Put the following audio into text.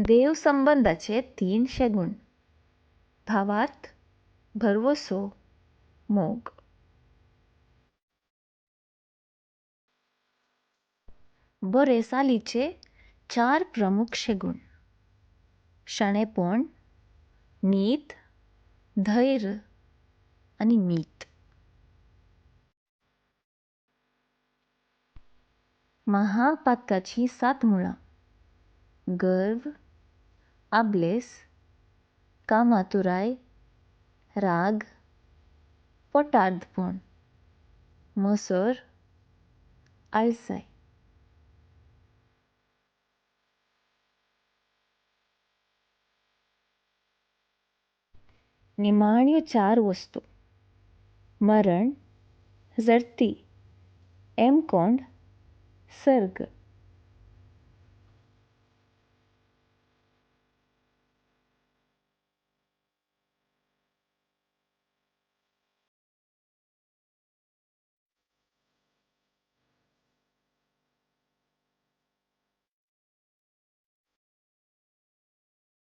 देव संबंदाचे तीन शेगुण, भावार्थ, भरवसो, मोग। बरे चालीचे चार प्रमुख शेगुण, शाणेपण, नीत, धैर्य आनी मीत। महापातकाची सात मुळा, गर्व, आब्लेस, कामातुराय, राग, पोटार्धपण, मसर, आलसाय। निमाण्यो चार वस्तू, मरण, जडती, एमकोंड, सर्ग।